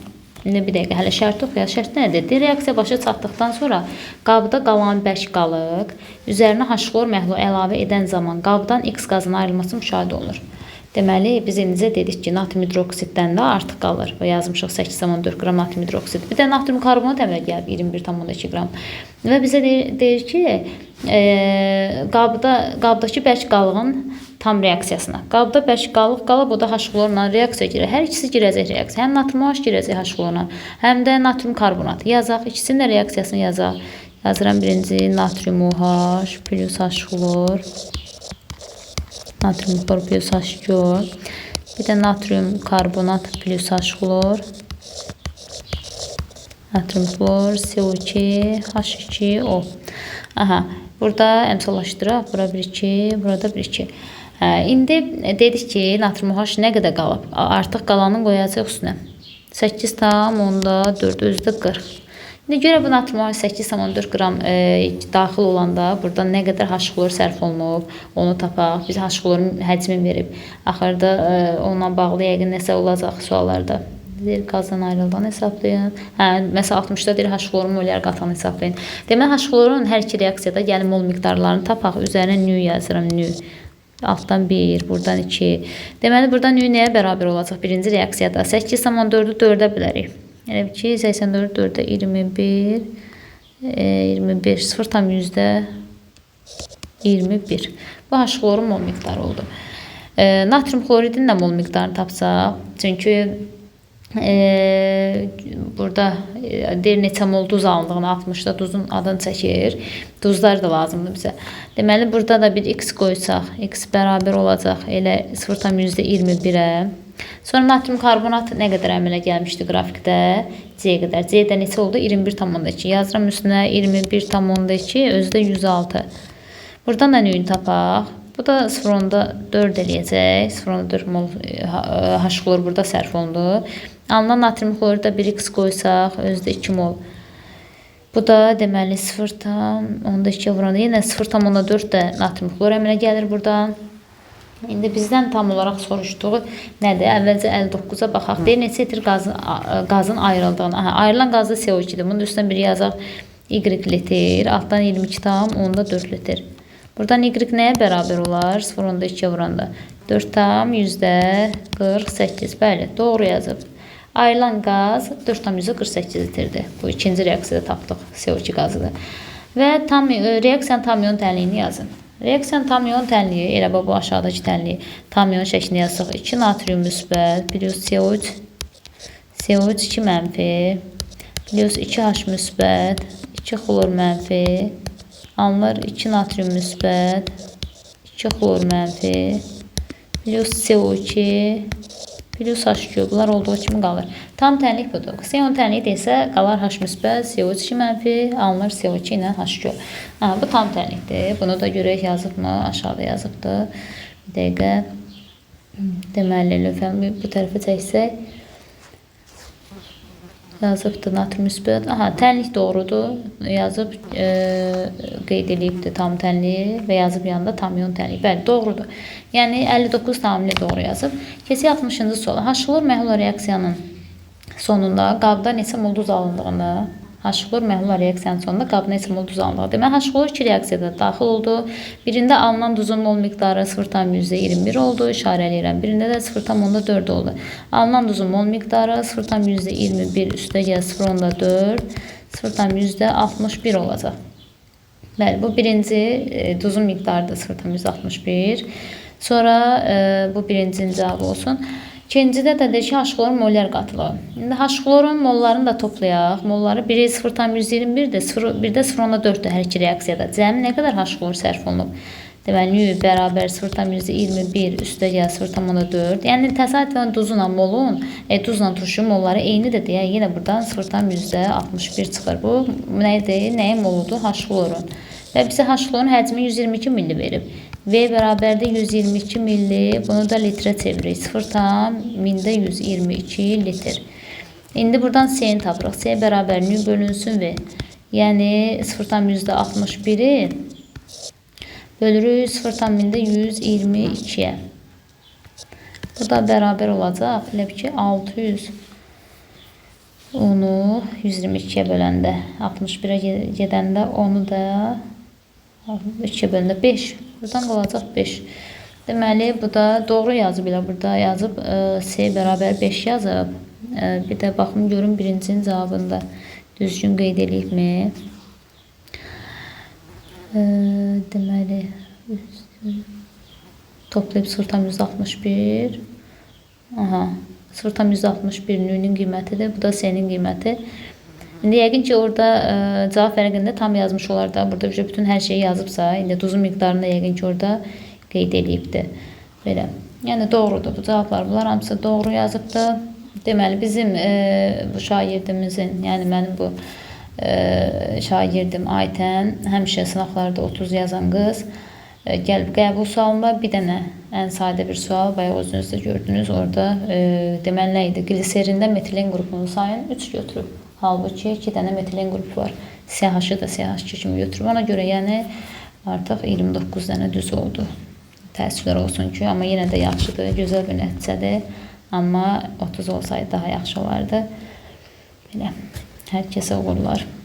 İndi bir dəqiqə, hələ şərti oxuyaq. Şərt nədir? Deyir, reaksiya başa çatdıqdan sonra qabda qalan bərk qalıq, üzərinə H-xlor məhlulu əlavə edən zaman qabdan X qazının ayrılması müşahidə olunur. Deməli, biz indicə dedik ki, natrium hidroksiddən də artıq qalır. Və yazmışıq 8,4 qram natrium hidroksid. Bir də natrium karbonat əmələ gəlib 21,2 qram. Və bizə deyir ki, qabdakı bərk qalığın tam reaksiyasına. Qabda bərk qalıq qalıb, o da H-xlorla reaksiya girir. Hər ikisi girəcək reaksiya. Həm natrium OH girəcək H-xlorla, həm də natrium karbonat. Yazaq, ikisinin də reaksiyasını yazaq. Yazıram birinci natrium OH plus H-xlor. Natrium xlor plus H2O. Bir də natrium karbonat plus H-xlor. Natrium xlor, CO2, H2O. Aha, burada əmsallaşdıraq. Bura 1, 2, burada 1, 2. Hə, indi dedik ki, natrium OH nə qədər qalıb? Artıq qalanın qoyacaq üstünə. 8,4, özü də 40. İndi görə bu natrium 8,4 qram daxil olanda burada nə qədər H xlor sərf olunub, onu tapaq. Biz H xlorun həcmi verib. Axırda onunla bağlı yəqin nəsə olacaq suallarda. Deyir, qazdan ayrıldığını hesablayın. Hə, məsəl 60-da deyir, H xlorun molyar qatını hesablayın. Deməli, H xlorun hər iki reaksiyada gəlin mol miqdarlarını tapaq. Üzərinə nü yazıram, nü. Altdan 1, buradan 2. Deməli, burada nü nəyə bərabər olacaq birinci reaksiyada? 8,4-ü 4-ə bilərik. Elə ki, 84 4-ə 21, 25, 0,21. Bu H xlorun mol miqdarı oldu. Natrium xloridin də mol miqdarını tapsaq, çünki burada deyir neçə mol duz alındığını, 60-da duzun adını çəkir. Duzlar da lazımdır bizə. Deməli, burada da bir x qoysaq, x bərabər olacaq elə 0,21-ə. Sonra natrium karbonat nə qədər əmələ gəlmişdi qrafikdə? C qədər. C də neçə oldu? 21,2. Yazıram üstünə 21,2, özü də 106. Buradan da nüyünü tapaq. Bu da 0,4 eləyəcək. 0,4 mol H xlor burada sərf olundu. Alınan natrium xloru da 1x qoysaq, özü də 2 mol. Bu da deməli 0,2 vuranda yenə 0,4 də natrium xlor əmələ gəlir buradan. İndi bizdən tam olaraq soruşduğu nədir? Əvvəlcə 59-a baxaq. Deyir, neçə litr qazın ayrıldığını. Aha, ayrılan qazı CO2-dir. Bunun üstündən bir yazaq Y litr. Altdan 22,4 litr. Buradan Y nəyə bərabər olar? 0,2 vuranda. 4,48. Bəli, doğru yazıb. Ayrılan qaz 4,48 litrdir. Bu ikinci reaksiyada tapdıq. CO2 qazıdır. Və reaksiyanın tam ion tənliyini yazın. Reaksiyanın tam ion tənliyi, elə bu aşağıdakı tənliyi tam ion şəklində yazsaq 2 natrium müsbət plus CO3, CO3 2 mənfi plus 2H müsbət, 2 xlor mənfi, alınır 2 natrium müsbət, 2 xlor mənfi plus CO2 plus H2. Bunlar olduğu kimi qalır. Tam tənlik budur. CO tənliyi desə qalar H müsbət, CO2 mənfi, alınır CO2 ilə H2. Ha, bu tam tənlikdir. Bunu da görək yazıbmı? Aşağıda yazıbdır. Bir dəqiqə. Deməli, lövhəmi bu tərəfə çəksək. Yazıbdır natrium müsbət. Aha, tənlik doğrudur. Yazıb, qeyd eləyibdir tam tənliyi və yazıb yanında tam ion tənliyi. Bəli, doğrudur. Yəni 59 tamamilə doğru yazıb. Keçək 60-cı suala. H xlor məhlul reaksiyanın sonunda qabda neçə mol duz alındığını, H xlor məhlul reaksiyanın sonunda qabda neçə mol duz alındığı. Deməli, H xlor iki reaksiyada daxil oldu. Birində alınan duzun mol miqdarı 0,21 oldu, işarələyirəm. Birində də 0,4 oldu. Alınan duzun mol miqdarı 0,21 üstə gəl 0,4, 0,61 olacaq. Bəli, bu birinci duzun miqdarı da 0,61. Sonra bu birincinin cavabı olsun. İkincidə də deyir ki, H xlorun molyar qatılığı. İndi H xlorun mollarını da toplayaq. Molları biri 0,121-dir, bir də 0,4-dür hər iki reaksiyada. Cəmi nə qədər H xlor sərf olunub? Deməli, nü bərabər 0,21 üstə gəl 0,4. Yəni, təsadüfən duzla molun, duzla turşunun molları eynidir deyə yenə buradan 0,61 çıxır. Bu nədir? Nəyin moludur? H xlorun. Və bizə H xlorun həcmi 122 milli verib. V bərabərdir 122 milli, bunu da litrə çeviririk. 0,122 litr. İndi buradan C-ni tapırıq. C bərabər nü bölünsün V. Yəni 0,61-i bölürük 0,122-yə. Bu da bərabər olacaq. Elə bil ki, 600 onu 122-yə böləndə, 61-ə gedəndə onu da 2-yə böləndə 5. Buradan qalacaq 5. Deməli, bu da doğru yazıb elə burada yazıb C bərabər 5 yazıb. Bir də baxım görüm birincinin cavabında düzgün qeyd eləyibmi? Deməli, toplayıb 0,161. Aha, 0,161 nünün qiymətidir. Bu da C-nin qiyməti. İndi yəqin ki, orada cavab vərəqində tam yazmış olar da. Burada bütün hər şeyi yazıbsa, indi duzun miqdarını da yəqin ki, orada qeyd eləyibdir. Belə. Yəni, doğrudur bu cavablar. Bunlar hamısı doğru yazıbdır. Deməli, bizim bu şagirdimizin, yəni mənim bu şagirdim Aytən, həmişə sınaqlarda 30 yazan qız, gəlib qəbul sualında bir dənə ən sadə bir sual, bayaq özünüz də gördünüz orada, deməli nə idi? Gliserində metilen qrupunu sayın, 3 götürüb. Halbuki 2 dənə metilen qrupu var. CH-ı da CH2 kimi götürüb. Ona görə yəni artıq 29 dənə düz oldu. Təəssüflər olsun ki, amma yenə də yaxşıdır, gözəl bir nəticədir. Amma 30 olsaydı daha yaxşı olardı. Belə. Hər kəsə uğurlar.